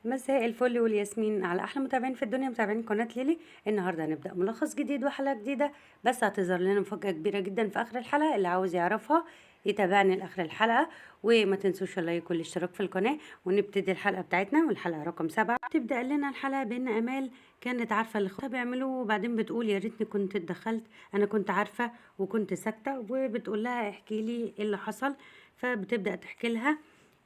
مساء الفل والياسمين على احلى متابعين في الدنيا، متابعين قناة ليلي. النهارده هنبدا ملخص جديد وحلقه جديده، بس هتظهر لنا مفاجاة كبيرة جدا في اخر الحلقة. اللي عاوز يعرفها يتابعني لاخر الحلقة، وما تنسوش ال like والاشتراك في القناة. ونبتدي الحلقة بتاعتنا، والحلقة رقم 7. تبدا لنا الحلقة بان امال كانت عارفه اللي اخواتها بيعملوه، وبعدين بتقول يا ريتني كنت اتدخلت، انا كنت عارفه وكنت ساكته. وبتقول لها احكي لي ايه اللي حصل، فبتبدا تحكي لها.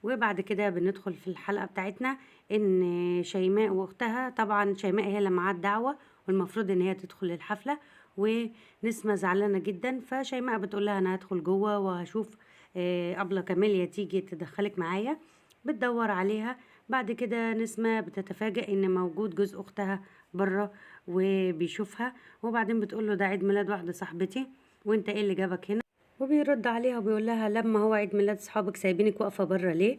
وبعد كده بندخل في الحلقة بتاعتنا ان شيماء واختها، طبعا شيماء هي اللي معاها الدعوة والمفروض ان هي تدخل الحفلة، ونسمة زعلانة جدا. فشيماء بتقول لها انا هدخل جوه وهشوف أبلة كاميليا تيجي تدخلك معايا، بتدور عليها. بعد كده نسمة بتتفاجئ ان موجود جوز اختها بره وبيشوفها، وبعدين بتقول له ده عيد ميلاد واحدة صاحبتي، وانت ايه اللي جابك هنا؟ وبيرد عليها وبيقول لها لما هو عيد ميلاد صحابك سايبينك واقفة بره ليه؟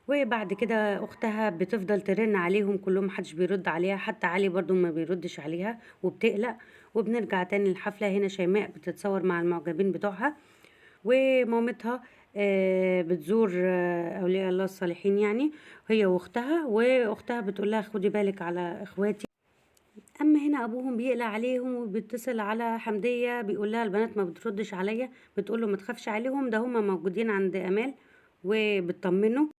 وبعد كده اختها بتفضل ترن عليهم كلهم، محدش بيرد عليها، حتى علي برضو ما بيردش عليها وبتقلق. وبنرجع تاني الحفلة. هنا شيماء بتتصور مع المعجبين بتوعها، ومامتها بتزور اولياء الله الصالحين، يعني هي واختها، واختها بتقول لها خدي بالك على اخواتي. اما هنا ابوهم بيقلق عليهم وبيتصل على حمديه بيقول لها البنات ما بتردش عليا، بتقول له ما تخافش عليهم، ده هما موجودين عند امال، وبتطمنه.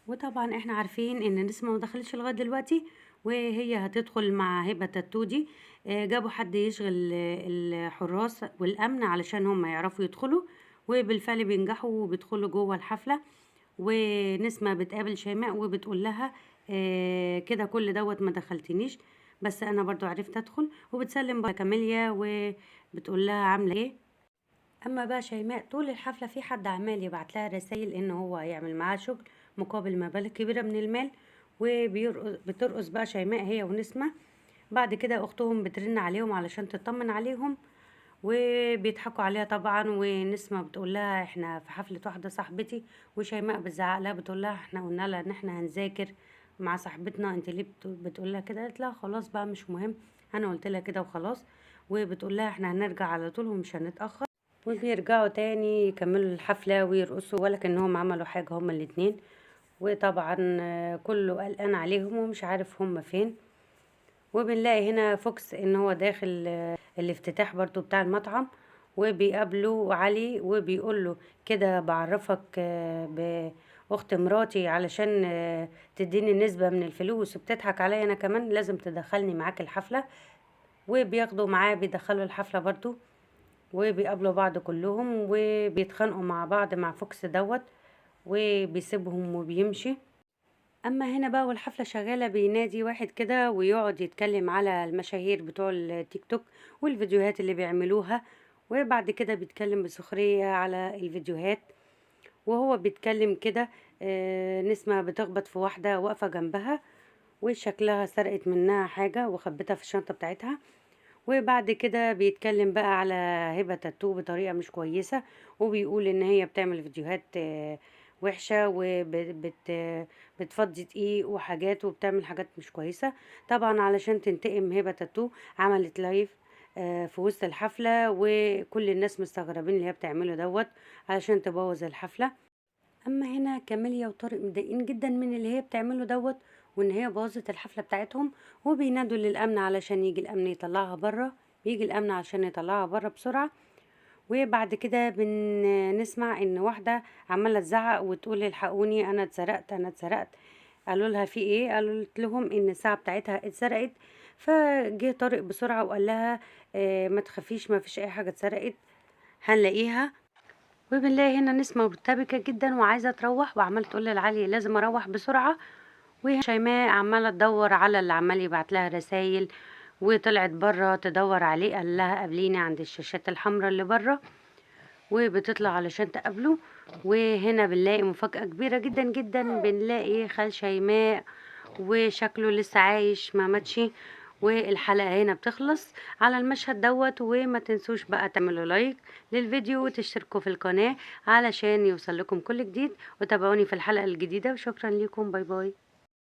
وطبعا احنا عارفين ان نسمه ما دخلتش لغاية دلوقتي، وهي هتدخل مع هبه تاتو دي. جابوا حد يشغل الحراس والامن علشان هم يعرفوا يدخلوا، وبالفعل بينجحوا وبيدخلوا جوه الحفلة. ونسمه بتقابل شيماء وبتقول لها كده كل دوت ما دخلتنيش، بس انا برضو عرفت ادخل. وبتسلم بقى كاميليا وبتقول لها عامله ايه. اما بقى شيماء طول الحفلة في حد عمال يبعت لها رسائل ان هو هيعمل معاها شغل مقابل مبالغ كبيرة من المال، وبترقص بقى شيماء هي ونسمه. بعد كده اختهم بترن عليهم علشان تطمن عليهم، وبيضحكوا عليها طبعا. ونسمه بتقول لها احنا في حفلة واحدة صاحبتي، وشيماء بتزعق لها بتقول لها احنا قلنا لها ان احنا هنذاكر مع صاحبتنا، انت ليه بتقول لها كده؟ قالت لها خلاص بقى مش مهم، انا قلت لها كده وخلاص. وبتقول لها احنا هنرجع على طول ومش هنتاخر. وبيرجعوا تاني يكملوا الحفلة ويرقصوا ولكنهم عملوا حاجة هما الاتنين، وطبعا كله قلقان عليهم ومش عارف هما فين. وبنلاقي هنا فوكس ان هو داخل الافتتاح برضو بتاع المطعم، وبيقابله علي وبيقول له كده بعرفك باخت مراتي علشان تديني نسبة من الفلوس، وبتضحك عليا انا كمان، لازم تدخلني معاك الحفلة. وبياخدوا معاه بيدخلوا الحفلة برضو، وبيقابلوا بعض كلهم وبيتخانقوا مع بعض مع فوكس دوت، وبيسيبهم وبيمشي. اما هنا بقى والحفله شغالة بينادي واحد كده ويقعد يتكلم على المشاهير بتوع التيك توك والفيديوهات اللي بيعملوها، وبعد كده بيتكلم بسخريه على الفيديوهات. وهو بيتكلم كده نسمه بتخبط في واحدة واقفة جنبها، وشكلها سرقت منها حاجة وخبتها في الشنطة بتاعتها. وبعد كده بيتكلم بقى على هبه تاتو بطريقة مش كويسة، وبيقول ان هي بتعمل فيديوهات وحشة وبتفضي دقيق وحاجات وبتعمل حاجات مش كويسة. طبعا علشان تنتقم هبه تاتو عملت live في وسط الحفلة، وكل الناس مستغربين اللي هي بتعمله دوت علشان تبوظ الحفلة. اما هنا كاميليا وطارق متضايقين جدا من اللي هي بتعمله دوت، وان هي بوظت الحفلة بتاعتهم، وبينادوا للامن علشان يجي الامن يطلعها بره. بيجي الامن عشان يطلعها بره بسرعة. وبعد كده بنسمع ان واحدة عماله تزعق وتقول الحقوني انا اتسرقت انا اتسرقت. قالوا لها في ايه؟ قالوا لهم ان الساعة بتاعتها اتسرقت. فجه طارق بسرعة وقال لها ما تخافيش، ما فيش اي حاجة اتسرقت، هنلاقيها. وبنلاقي هنا نسمه مرتبكه جدا وعايزه تروح، وعماله تقول للعلي لازم اروح بسرعة. وشيماء عماله تدور على اللي عمال يبعت لها رسايل، وطلعت بره تدور عليه، قال لها قابليني عند الشاشات الحمراء اللي بره، وبتطلع علشان تقابله. وهنا بنلاقي مفاجأة كبيرة جدا جدا، بنلاقي خال شيماء وشكله لسه عايش ما ماتش. والحلقة هنا بتخلص على المشهد دوت. وما تنسوش بقى تعملوا like للفيديو وتشتركوا في القناة علشان يوصل لكم كل جديد، وتابعوني في الحلقة الجديدة. وشكرا لكم، bye bye.